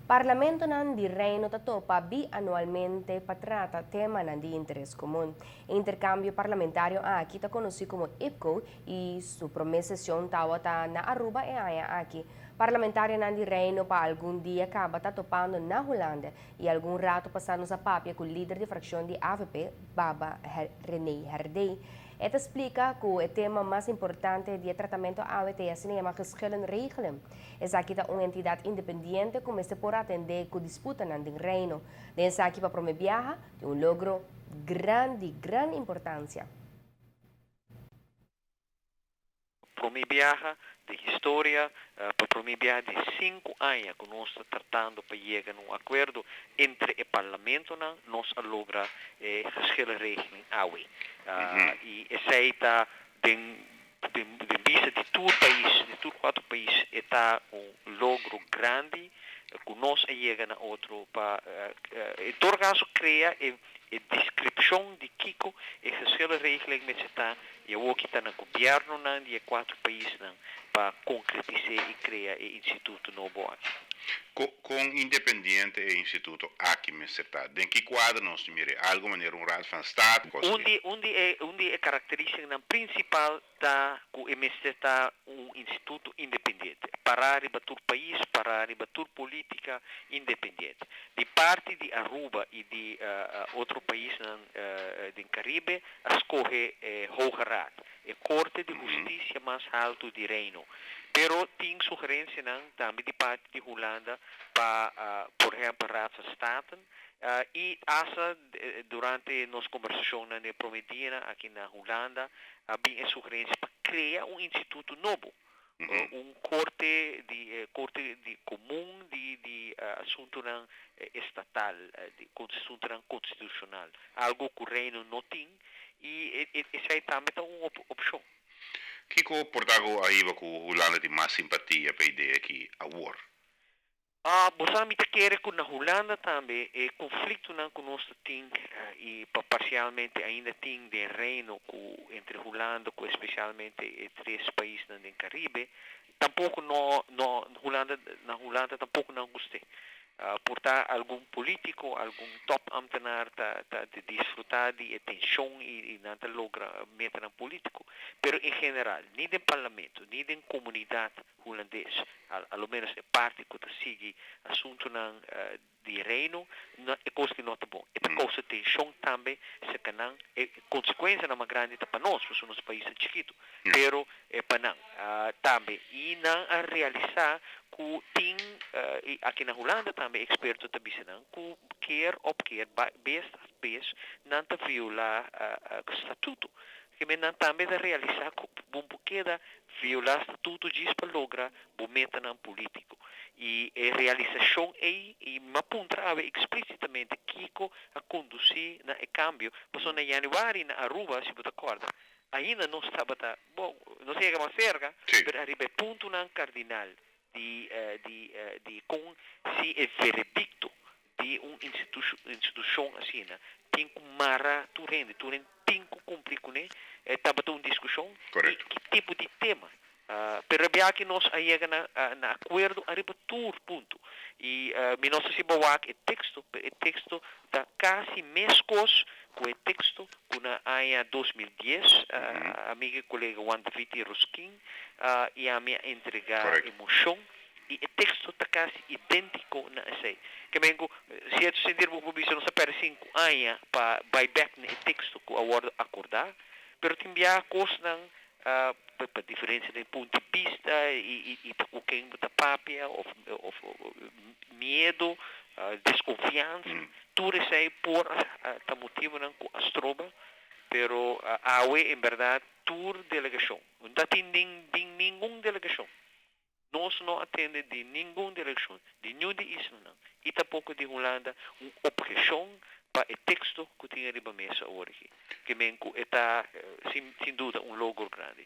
Parlamentonan di Reino ta topa bianualmente pa trata temanan di interes comun. E intercambio parlamentario aki ta conoci como IPKO y su prome sesion tawata na Aruba e aña aki. Parlamentarionan di Reino pa algun dia caba ta topando na Hulanda y algun rato pasa nos a papia cu lider di fraccion di AVP, Baba Rene Herdé. E ta splica cu e tema mas importante di e tratamento awe ta asina yama geschillenregeling. Esaki ta un entidad independiente cu mester por atende cu disputanan den Reino. Den esaki pa prome biaha tin un logro grandi, gran importancia. Prome biaha den historia, pa prome biaha den 5 aña cu nos ta tratando pa yega na un acuerdo entre e parlamentonan, nos a logra e geschillenregeling awe. Y esey ta den bista di tur pais, di tur cuater pais, ta un logro grandi cu nos a yega na otro pa, en todo caso, crea e descripcion di kico e geschillenregeling mester ta y awor ta na gobiernonan di e cuater paisnan pa concretisa y crea e instituto nobo aki. Con independiente e instituto aki mester ta? Den ki cuadro nos mira? Algo manera un Raad van State? Un di e caracteristicanan principal ta cu e mester ta un instituto independiente. Para riba tur pais, para riba tur politica, independiente. Di parti di Aruba y di otro paisnan di Caribe, a scoge Hoge Raad, e Corte di Husticia mas halto di Reino. Pero tin sugerencianan tambe di parti di Hulanda pa, por ehempel, Raad van State. Y hasta durante nos conversacion na prome dia aki na Hulanda, tabatin sugerencia pa crea un instituto nobo. Un corte di comun di asuntonan estatal, di asuntonan constitucional, algo cu Reino no tin y esey tambe ta un opcion. Kico por ta cu a hiba cu Hulanda tin mas simpatia pa e idea aki awor? Ah, bo ta kere cu na Hulanda tambe e conflictonan cu nos tin y parcialmente ainda tin den Reino cu entre Hulanda, cu especialmente e tres paisnan den Caribe, tampoco no Hulanda, na Hulanda tampoco no gusta. Por ta algun politico, algun top ambtenaar ta di disfruta di tension y no ta logra meta politico. Pero en general, ni den parlamento, ni den comunidad hulandes, a lo menos e parti cu ta sigui asuntonan di Reino, no, e cos no ta bon. E ta causa tension tambe, serca nan, e consecuencianan mas grandi ta pa nos, pasobra nos pais ta chikito, pero e pa nan tambe. Y nan a realisa cu tin aki na Hulanda tambe experto ta bisa nan cu keer op keer, bes tras bes, nan ta viola statuto. Kiermen nan tambe ta realisa cu bo no keda viola statuto djis pa logra bo metanan politico. Y e realisacion ey, y m'a puntra awe explicitamente kico a conduci na e cambio. Pasobra na januari na Aruba, si bo ta corda, ainda no tabata, bon, no a yega mas cerca, pero ariba e puntonan cardinal di con si e veredicto di un institucion asina tin cu mara tur hende tin cu cumpli cu ne, tabata un discusion ki tipo di tema. Pero aki nos a yega na acuerdo ariba tur punto. Y mi no sa si bo a wak e texto, pero e texto ta casi mescos cu e texto cu na aña 2010 amigo y colega Juan David Yrausquin y ami a entrega e mocion y e texto ta casi identico na esey. Kiermen cu, cierto sentido, bo bisa nos a perde 5 aña pa bay back na e texto cu a wordo acorda, pero tin bia cosnan pa diferencia di punto di vista y cu ken ta papia of miedo, desconfianza, tur esey por ta motivonan cu a stroba, pero awe en berdad tur delegacion, no tin ningun delegacion. Nos no a tende di ningun delegacion, di ningun di islanan, y tampoco di Hulanda, un obhecion pa e texto cu tin riba mesa awor aki. Kiermen cu ta, sin duda, un logro grandi.